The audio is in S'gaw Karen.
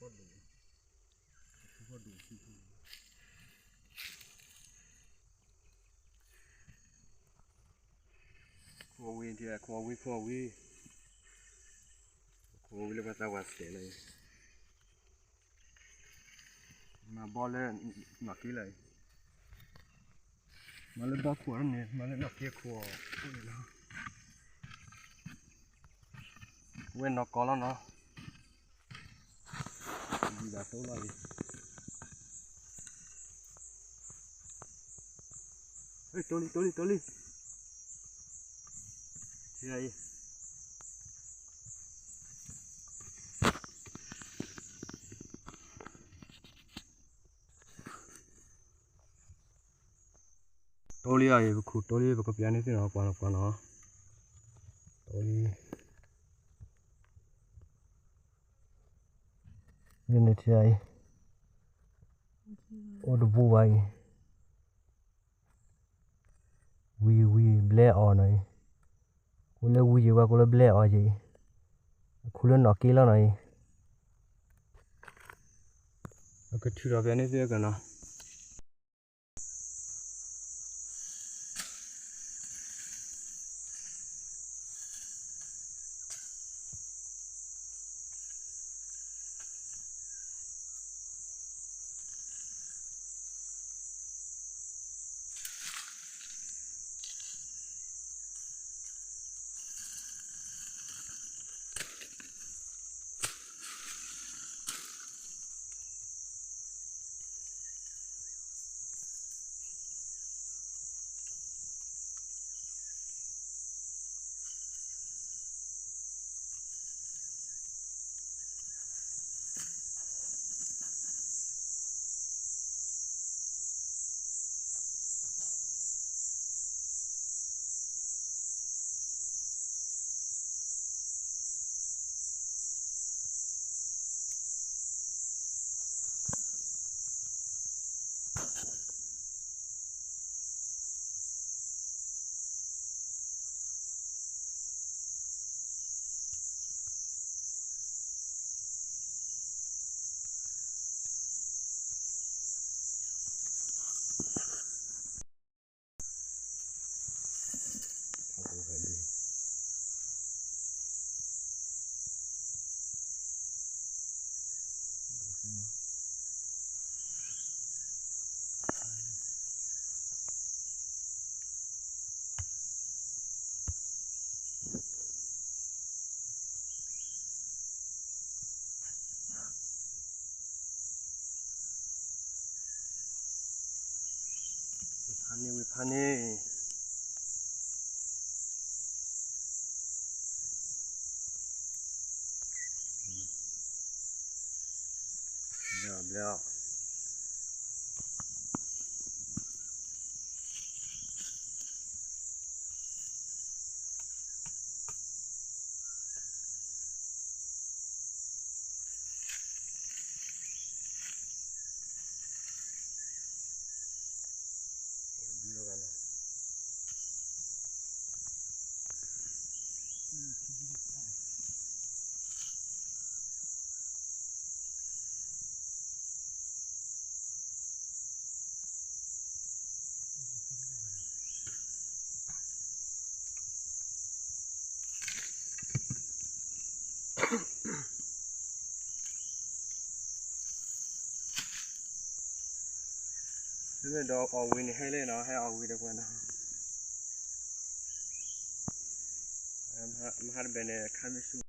ခိၣ်ဝံၤ ခိၣ်ဝံၤ ခိၣ်ဝံၤ ခိၣ်ဝံၤလၢပှၤသးဝးစဲးလီၤအံၤ, မၤဘီလၢနီၢ်က့လီၤအံၤ, မၤလၢဘီခိၣ်န့ၣ် မၤလၢနီၢ်က့ခိၣ်န့ၣ်လီၤ, ဝဲနီၢ်ကီၢ်လီၤနီၤ. ဒ်သိးတိလီၤအံၤ, တိလံ တိလံ တိလံ, ထံအံၤ တိလံအံၤ ပခူၣ်တိလံ ပကပျးန့ၢ်သုနီၤ ကွၢ်နီၤ ကွၢ်နီၤ, တိလံ, န့ၣ်ထံအံၤ အိၣ်တဘူးဘၣ်အံၤ, ဝံၤဝံၤဘျဲအီၤနီၤအံၤ, ကိးလၢဝံၤယံၤဝဲ ကိးလၢဘျဲအီၤယံၤ, အခူၣ်လၢနီၢ်က့လီၤနီၤအံၤ, ပကထုးထီၣ်ပျးန့ၢ်သုကနီၤ. ဝံၤဖးန့ၣ် ဝံၤဖးန့ၣ်, ဘျဲၣ်အီၤ ဘျဲၣ်အီၤ. မ့ၢ်ဒီးအီၣ်ဝံၤန့ၣ် ဟဲလဲၣ်နီၤ, ဟဲအီၣ်ဝံၤဒီးကွၢ်နီၤ, မဟါတဘဲန့ၣ် ခါမ့ၢ်ဆူၣ်